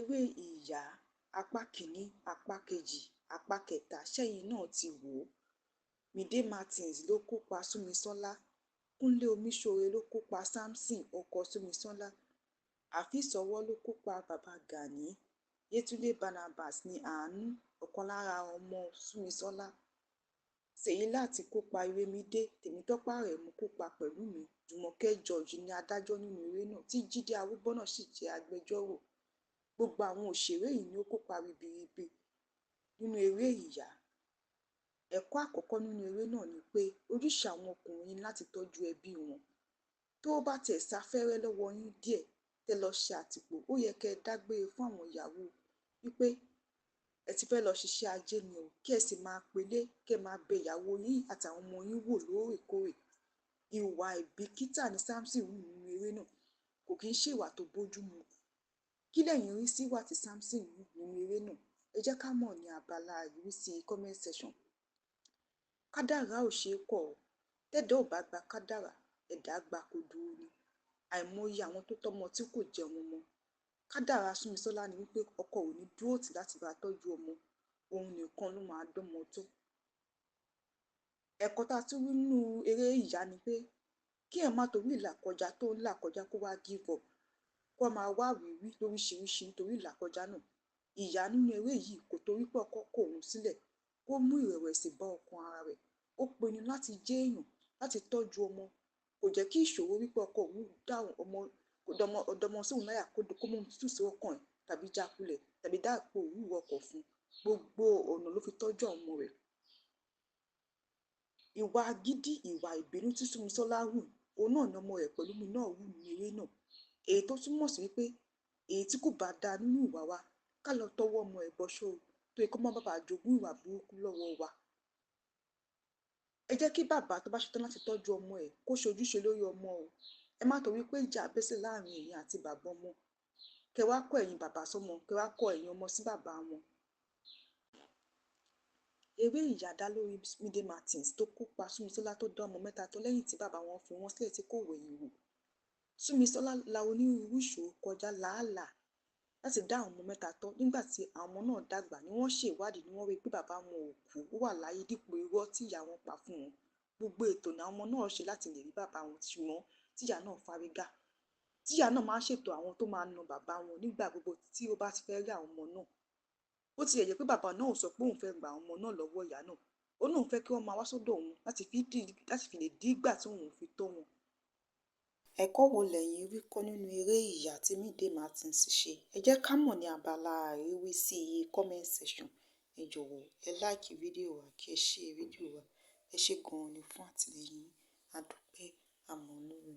Eré Ìyá apá kìíní, apá kejì, apá kẹta, ṣẹ́yìn náà ti wò ó. Mide Martins ló kópa Súnmisọ́lá, Kúnlé Omiṣore ló kópa Samson ọkọ Súnmisọ́lá, Afeez Owo ló kópa Baba Gani, Yétúndé Barnabas ní Àánú, ọ̀kan lára ọmọ Súnmisọ́lá. Sèyíláàtì kópa Ìrèmídé, Tèmítọ́pẹ́ Àrẹ̀mú kópa Pẹ̀lúmi, Jùmọ̀kẹ́ George ní adájọ́ nínú eré náà tí Jídé Arúgbọ́nà sì jẹ́ agbẹjọ́rò. Gbogbo àwọn òṣèré yìí ni ó kópa ribiribi nínú eré Ìyá. Ẹ̀kọ́ àkọ́kọ́ nínú eré náà ni pé ojúṣe àwọn ọkùnrin ni láti tọ́jú ẹbí wọn. Tówó bá tiẹ̀ sáfẹ́rẹ́ lọ́wọ́ yín díẹ̀ tẹ́ lọ ṣe àtìpó, ó yẹ kẹ́ ẹ dágbére fún àwọn ìyàwó wípé ẹ ti fẹ́ lọ ṣiṣẹ́ ajé ni o, kí ẹ sì máa pelé, kí ẹ máa bẹ ìyàwó yín àtàwọn ọmọ yín wò lóòrèkóòrè. Ìwà àìbìkítà ni Samson hù nínú eré náà, kò kí ń ṣe ìwà tó bójú mu. Kí lẹ̀yin rí sí ìwà tí Samson hù nínú eré náà? Ẹ jẹ́ ká mọ̀ ní abala àríwísí comment section. Kádàrá ò ṣe é kọ̀ ọ́. Tẹ́dàá ò bá gba kádàrá, ẹ̀dá á gba kodoro ni. Àìmọye àwọn tó tọ́mọ tí kò jẹun ọmọ. Kádàrá Súnmisọ́lá ni wípé ọkọ ò ní dúró tì láti bá tọ́jú ọmọ, òun nìkan ló máa dọ́mọ tọ́. Ẹ̀kọ́ tá a tún rí nínú eré Ìyá ni pé kí èèyàn má torí ìlàkọjá tó ń là kọjá kó wá give up, kó máa wá àwíwí lóríṣiríṣi nítorí ìlàkọjá náà. Ìyá nínú eré yìí kò torí pé ọkọ kọ òun sílẹ̀ kó mú ìrẹ̀wẹ̀sì bá ọkàn ara rẹ̀. Ó pinnu láti jẹ́ èèyàn, láti tọ́jú ọmọ. Kò jẹ́ kí ìṣòro wípé ọkọ òun dá ọmọ, kò dọmọ, dọmọ sóun láyà kó mú ohun tútù sí ọkàn ẹ̀ tàbí jákulẹ̀ tàbí dá àpò òwúrọ̀ ọkọ̀ fún un. Gbogbo ọ̀nà ló fi tọ́jú àwọn ọmọ rẹ̀. Ìwà agídí, ìwà ìbínú tí Súnmisọ́lá hù, òun náà ni ọmọ rẹ̀ Pẹ̀lúmi náà hù nínú eré náà. Èyí tó túmọ̀ sí wípé èyí tí kò bá dá nínú ìwà wa, ká lọ tọwọ́ ọmọ ẹ̀ bọṣọ o, torí kó má bàa jogún ìwà burúkú lọ́wọ́ wa. Ẹ jẹ́ kí bàbá tó bá ṣetán láti tọ́jú ọmọ ẹ̀ kó ṣe ojúṣe lórí ọmọ o. Ẹ má torí pé ìjà bẹ́ sílẹ̀ láàrin ẹ̀yin àti bàbá ọmọ, kẹ wá kọ ẹ̀yin bàbá sọ́mọ, kẹ wá kọ ẹ̀yin ọmọ sí bàbá wọn. Eré Ìyá dá lórí Mide Martins tó kópa Súnmisọ́lá tó dá ọmọ mẹ́ta tọ́ lẹ́yìn tí bàbá wọn fi wọ́n sílẹ̀ tí kò wẹ̀yìn wò. Súnmisọ́lá la onírúurú ìṣòro kọjá làálàá láti dá àwọn ọmọ mẹ́ta tọ́. Nígbà tí àwọn ọmọ náà dàgbà ni wọ́n ṣe ìwádìí ni wọ́n rí pé bàbá wọn ò kú, ó wà láyé dípò irọ́ tí ìyá wọn pa fún wọn. Gbogbo ètò ni àwọn ọmọ náà ṣe láti lè rí bàbá wọn, ṣùgbọ́n tíyà náà fárígá. Tíyà náà máa ń ṣètò àwọn tó máa na bàbá wọn nígbà gbogbo tí ó bá ti fẹ́ rí àwọn ọmọ náà. Bó tilẹ̀ jẹ́ pé bàbá náà ò sọ pé òun fẹ́ gba àwọn ọmọ náà lọ́wọ́ ìyá náà, ó ní òun fẹ́ kí wọ́n máa wá sọ́dọ̀ òun láti fi lè dígbà tí òun fi tọ́ wọn. Ẹ̀kọ́ wo lẹ̀yin rí kọ́ nínú eré Ìyá tí Mide Martins ṣe? Ẹ jẹ́ ká mọ̀ ní abala àríwísí comment section. Ẹ jọ̀wọ́ ẹ like fídíò wa kí ẹ share fídíò wa. Ẹ ṣé gan-an ni fún àtìlẹ́yìn yín. A dúpẹ́, a mọ̀ lóore.